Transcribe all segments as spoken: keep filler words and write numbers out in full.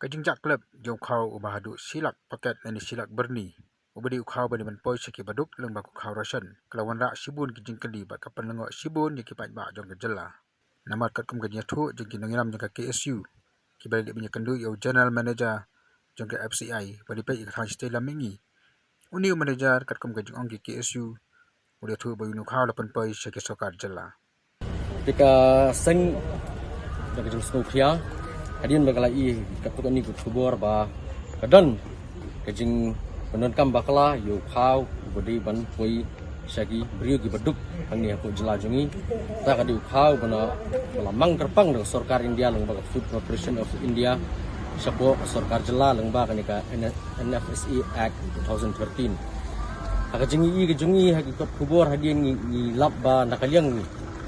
Ka jingjah klep jong u khaw uba haduh shi lak paket lane shi lak byrni, uba dei u khaw ba dei ban poi sha ki baduk lyngba ka khaw ration, ka la wanrah shibun ki jingkylli bad ka pynlyngngoh shibun ïa ki paidbah jong ka jylla. Namar katkum ka jingïathuh jong ki nongïalam jong ka K S U, kiba la leit ban ïakynduh ïa u General Manager jong ka F C I ba dei peit ïa ka thaiñ shatei lam mihngi, une u manager katkum ka jingong ki K S U u la ïathuh ba une u khaw la pynpoi sha ki sorkar jylla. Te ka seng da ka jingsngewkhia hadien ba ka la ïohi katto katne ka khubor ba ka don ka jingpyndonkam bakla ïa u khaw uba dei ban poi sha ki briew ki baduk hangne hapoh jylla jong ngi. Ta ka dei u khaw ba na, ba la mang kyrpang da ka sorkar India lyngba ka Food Corporation of India shapoh ka sorkar jylla lyngba kane ka N F S A Act two thousand thirteen. Ha ka jingïohi ka jong ngi ha ki kot khubor hadien ngi, ngi lap ba na ka liang ngi,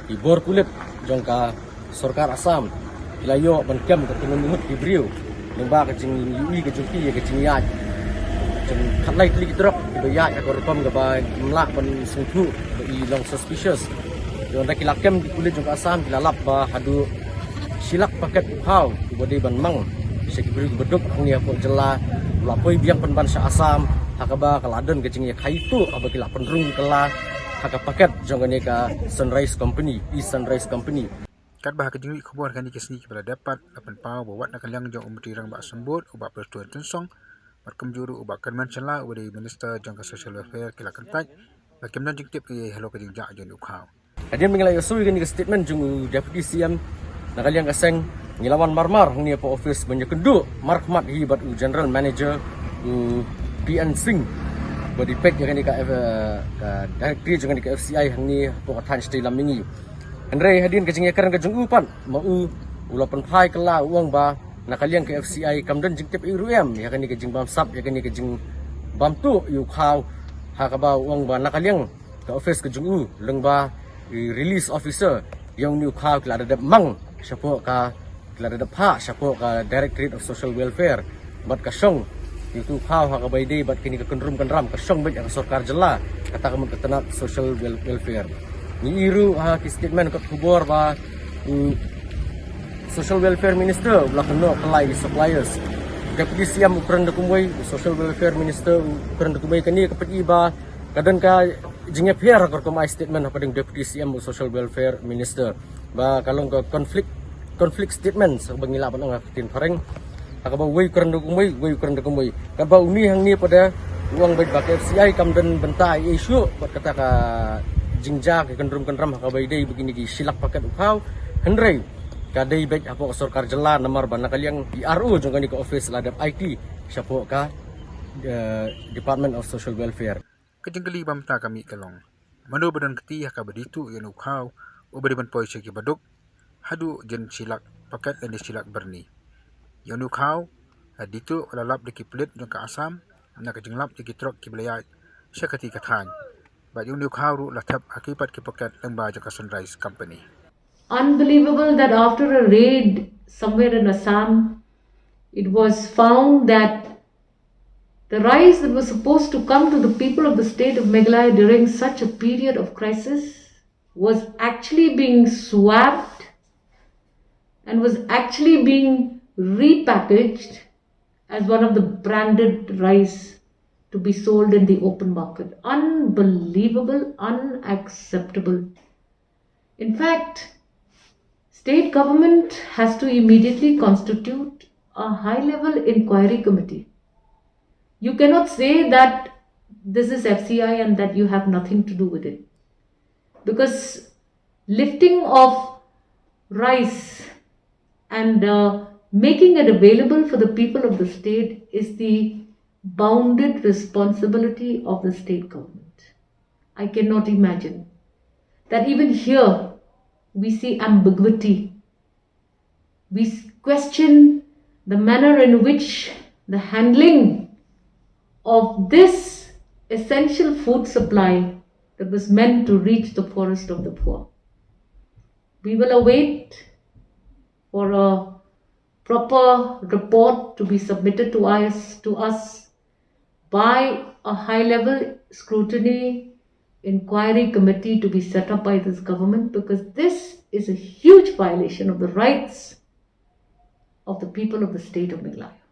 ki bor pulit jong ka sorkar Assam ki la ïoh ban kem katto katne ngut ki briew lyngba ka jingïohi ka jong ki ïa ka jingïaid jong khatlai tylli ki trok kiba ïaid ha ka rukom kaba ym lah ban sngewthuh, ba i long suspicious. Te hynda ki la kem ki pulit jong ka Assam ki la lap ba haduh shi lak paket u khaw uba dei ban mang sha ki briew ki baduk hangne hapoh jylla u la poi biang pynban sha Assam, ha kaba ka la don ka jingïakhaii tuh haba ki la pynrung kylla ha ka paket jong kane ka Sunrise Company, East Sunrise Company. Katba ha ka jingmih khubor kane ka sngi kiba la dep pat la pynpaw ba wat na ka liang jong u Myntri Rangbah Symbood u Bah Prestone Tynsong bad kumjuh ruh u Bah Kyrmen Shylla uba dei Minister jong ka Social Welfare ki la kyntait ba kim don jingtip ei ei halor ka jingjah jong u khaw. Hadien ba ngi la ïohsngew ïa kane ka statement jong u Deputy C M na ka liang ka seng, ngi la wan marmar hangne hapoh office ban ïakynduh markhmat hi bad u General Manager u P N Singh ba dei peit ïa kane ka, eh, ka director jong kane ka F C I hangne hapoh ka thaiñ shatei lam mihngi. Hynrei hadien ka jingïakren ka jong u pat ma u, u la pynphai kylla u ong ba na ka liang ka F C I kam don jingtip ei ruh em ïa kane ka jingbamsap, ïa kane ka jingbamtuh ïa u khaw, ha kaba u ong ba na ka liang ka office ka jong u lyngba i release officer ïa une u khaw ki la da dep mang shapoh ka, ki la da dep phah shapoh ka Directorate of Social Welfare bad ka shong ïa utu u khaw ha kaba ïadei bad kine ka kynrum kynram, ka shong beit ha ka sorkar jylla, kata ka mut ka tnat Social Wel-, Welfare. Ngi ïohi ruh ha ki statement kot khubor ba u Social Welfare Minister u la kynnoh kylla ïa ki suppliers. Deputy C M u kren da kumwei, u Social Welfare Minister u kren da kumwei. Kane ka pyni ba ka don ka jingïapher ha ka rukom ai statement hapdeng Deputy C M u Social Welfare Minister, ba ka long ka conflict, conflict statements ba ngi lah ban ong ha ka ktien phareng. Ha kaba uwei u kren da kumwei, uwei u kren da kumwei. Katba une hangne pat u ong beit ba ka F C I kam don bynta ei ei shuh bad kata ka jingjia ka kynrum kynram ha kaba ïadei bad kine ki shi lak paket u khaw. Hynrei ka dei beit hapoh ka sorkar jylla namar ba na ka liang i R O jong kane ka office la dep aiti shapoh ka, eh, Department of Social Welfare. Ka jingkylli ba mynta ka mih ka long, mano ba don kti ha kaba die tuh ïa une u khaw uba dei ban poi sha ki baduk haduh jin shi lak paket lane shi lak byrni. Ïa une u khaw la die tuh, la lap da ki pulit jong ka Assam na ka jinglap ïa ki trok kiba la ïaid sha kati ka thaiñ. Bad ïa une u khaw ruh la thep ha ki pat ki paket lyngba jong ka Sunrise Company. Unbelievable that after a raid somewhere in Assam, it was found that the rice that was supposed to come to the people of the state of Meghalaya during such a period of crisis was actually being swapped and was actually being repackaged as one of the branded rice to be sold in the open market. Unbelievable, unacceptable. In fact, state government has to immediately constitute a high-level inquiry committee. You cannot say that this is F C I and that you have nothing to do with it. Because lifting of rice and, uh, making it available for the people of the state is the bounded responsibility of the state government. I cannot imagine that even here we see ambiguity. We s-, question the manner in which the handling of this essential food supply that was meant to reach the poorest of the poor. We will await for a proper report to be submitted to us, to us by a high-level scrutiny inquiry committee to be set up by this government, because this is a huge violation of the rights of the people of the state of Meghalaya.